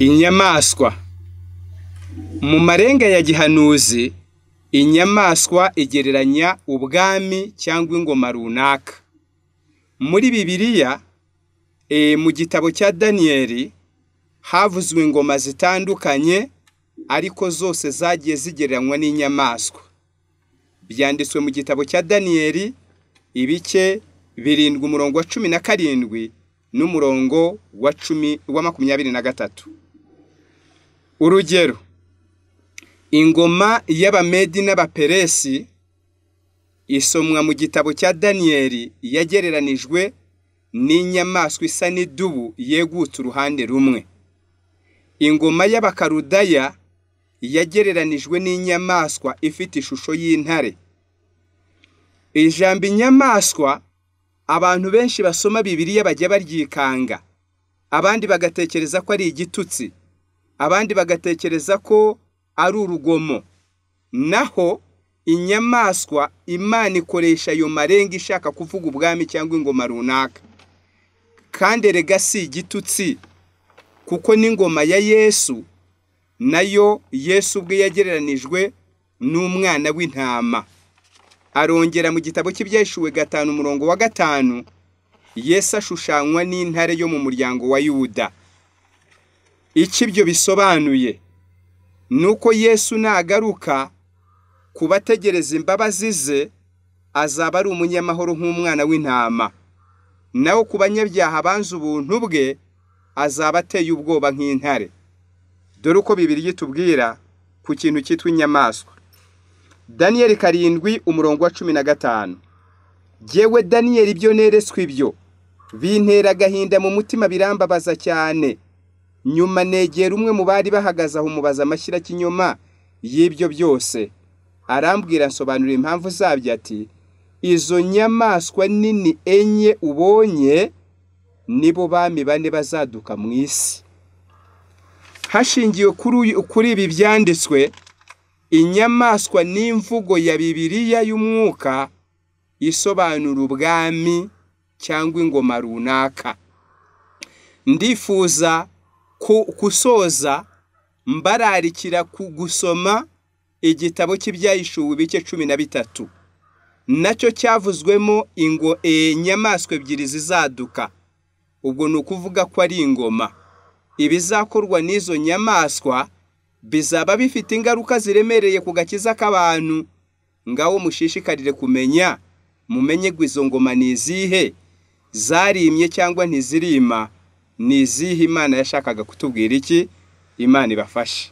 Inyamaswa mu marenga ya gihanuzi, inyamaswa igereranya ubwami cyangwa ingoma runaka. Muri Bibiliya, mu gitabo cya Daniyeli havuzwe ingoma zitandukanye, ariko zose zagiye zigereranywa n'inyamaswa. Byanditswe mu gitabo cya Daniyeli ibice 7 umurongo wa 17 n'umurongo wa 23. Urugero, ingoma y'Abamedi n'Abaperesi isomwa mu gitabo cya Daniyeli yagereranijwe n'inyamaswa isa n'idubu yegutse uruhande rumwe. Ingoma y'Abakarudaya yagereranijwe n'inyamaswa ifite ishusho y'intare. Ijambo inyamaswa abantu benshi basoma Bibiliya bajya baryikanga, abandi bagatekereza ko ari igitutsi, abandi bagatekereza ko ari urugomo. Naho inyamaswa Imana ikoresha ayo marenga ishaka kuvuga ubwami cyangwa ingoma runaka. Kandi erega si igitutsi, kuko n'ingoma ya Yesu nayo Yesu ubwe yagereranijwe n'umwana w'intama. Arongera mu gitabo cy'Ibyahishuwe 5 umurongo wa 5, Yesu ashushanywa n'intare yo mu muryango wa Yuda. Icyo ibyo bisobanuye nuko Yesu nagaruka kubategereza imbabazi ze, azaba ari umunyamahoro nk'umwana w'intama. Naho ku banyabyaha banze ubuntu bwe, azaba ateye ubwoba nk'intare. Dore uko Bibiliya itubwira ku kintu cyitwa inyamaswa. Daniyeli 7 umurongo wa 15. Jyewe Daniyeli ibyo neretswe ibyo bintera agahinda mu mutima, birambabaza cyane. Nyuma negera umwe mu bari bahagaze aho, umubaza amashyira kinyoma y'ibyo byose. Arambwira nsobanurira impamvu zabyo, ati izo nyamaswa nini 4 ubonye nibo bami 4 bazaduka mu isi. Hashingiwe kuri ibi byanditswe, inyamaswa n'imvugo ya Bibiliya y'umwuka isobanura ubwami cyangwa ingoma runaka. Ndifuza kusoza mbararikira gusoma igitabo cy'Ibyahishuwe ibice 13, nacyo cyavuzwemo inyamaswa 2 zizaduka. Ubwo ni ukuvuga ko ari ingoma. Ibizakorwa n'izo nyamaswa bizaba bifite ingaruka ziremereye ku gakiza k'abantu. Ngaho mushishikarire kumenya, mumenye ngo izo ngoma ni izihe, zarimye cyangwa ntizirima, ni izihe. Imana yashakaga kutubwira iki? Imana ibafashe.